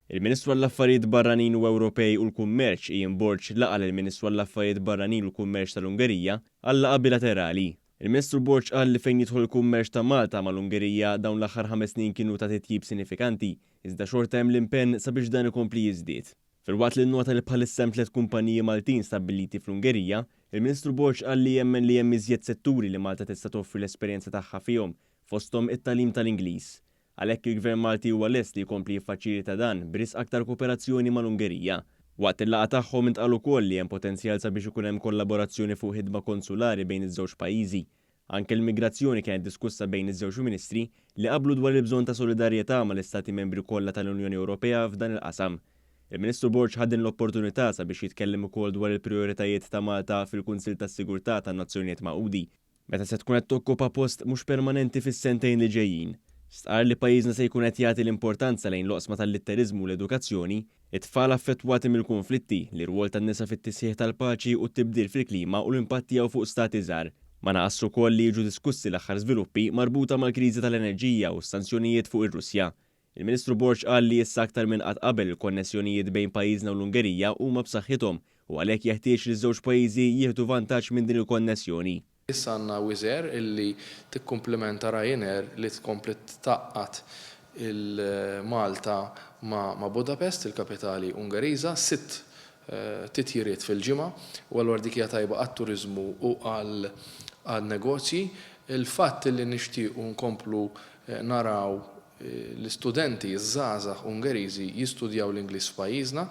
Il-Ministru għall-Affarijiet Barranin u Ewropej u l-Kummerċ, Ian Borg, laqa' lill-Ministru għall-Affarijiet Barranin u l-Kummerċ tal-Ungerija għal laqgħa bilaterali. Il-Ministru Borg qal li fejn jidħol il-kummerċ ta' Malta mal-Ungerija dawn l-aħħar ħames snin kienu ta' titjib sinifikanti, iżda xorta hemm l-impenn sabiex dan ikompli jiżdied. Filwaqt li nnota li bħalissa hemm tliet kumpaniji Maltin stabbiliti fl-Ungerija, il-Ministru Borg qal li jemmen li hemm iżjed setturi li Malta tista' toffri l-esperjenza tagħha fihom, fosthom it-tagħlim tal-Ingliż. Għalhekk il-Gvern Malti huwa lest li jkompli jiffaċilita dan b'risq aktar kooperazzjoni mal-Ungerija. Waqt il-laqgħa tagħhom intqal ukoll li hemm potenzjal sabiex ikun hemm kollaborazzjoni fuq ħidma konsulari bejn iż-żewġ pajjiżi. Anke l-migrazzjoni kienet diskussa bejn iż-żewġ ministri li qablu dwar il-bżonn ta' solidarjetà mal-Istati membri kollha tal-Unjoni Ewropea f'dan il-qasam. Il-Ministru Borg ħa din l-opportunità sabiex jitkellem ukoll dwar il-prijoritajiet ta' Malta fil-Kunsill tas-Sigurtà tan-Nazzjonijiet Magħquda, meta se tkun qed tokkupa post mhux permanenti fis-sentejn li ġejjin. Stqarr li pajjiżna se jkun qed jagħti l-importanza lejn l-oqsma tal-litteriżmu u l-edukazzjoni, it-tfal affettwati mill-konflitti, l-irwol tan-nisa fit-tisħiħ tal-paċi u t-tibdil fil-klima u l-impatt tiegħu fuq stati żgħar. Ma naqasx ukoll li jiġu diskussi l-aħħar żviluppi marbuta mal-kriżi tal-enerġija u s-sanzjonijiet fuq ir-Russja. Il-Ministru Borg qal li issa aktar minn qatt qabel il-konnessjonijiet bejn pajjiżna u l-Ungerija huma b'saħħithom u għalhekk jeħtieġ li ż-żewġ pajjiżi jieħdu vantaġġ minn din il-konnessjoni. Issa għandna Wizz Air illi tikkumplimenta Ryanair li tkompli tgħaqqad il-Malta ma' Budapest, il-kapitali Ungeriża, sitt titjiriet fil-ġimgħa u allura dik hija tajba għat-turiżmu u għan-negozji. Il-fatt illi nixtiequ nkomplu naraw l-istudenti żgħażagħ Ungeriżi jistudjaw l-Ingliż f'pajjiżna,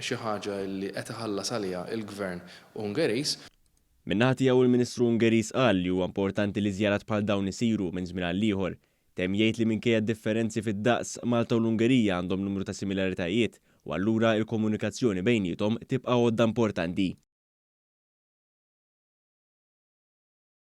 xi ħaġa illi qed iħallas għaliha l-Gvern Ungeriż. Min-naħa tiegħu il-Ministru Ungeriż qal li huwa importanti li żjarat bħal dawn isiru minn żmien għal ieħor. Temm jgħid li minkejja d-differenzi fid-daqs, Malta u l-Ungerija għandhom numru ta' similaritajiet u allura il-komunikazzjoni bejniethom tibqa' għodda importanti.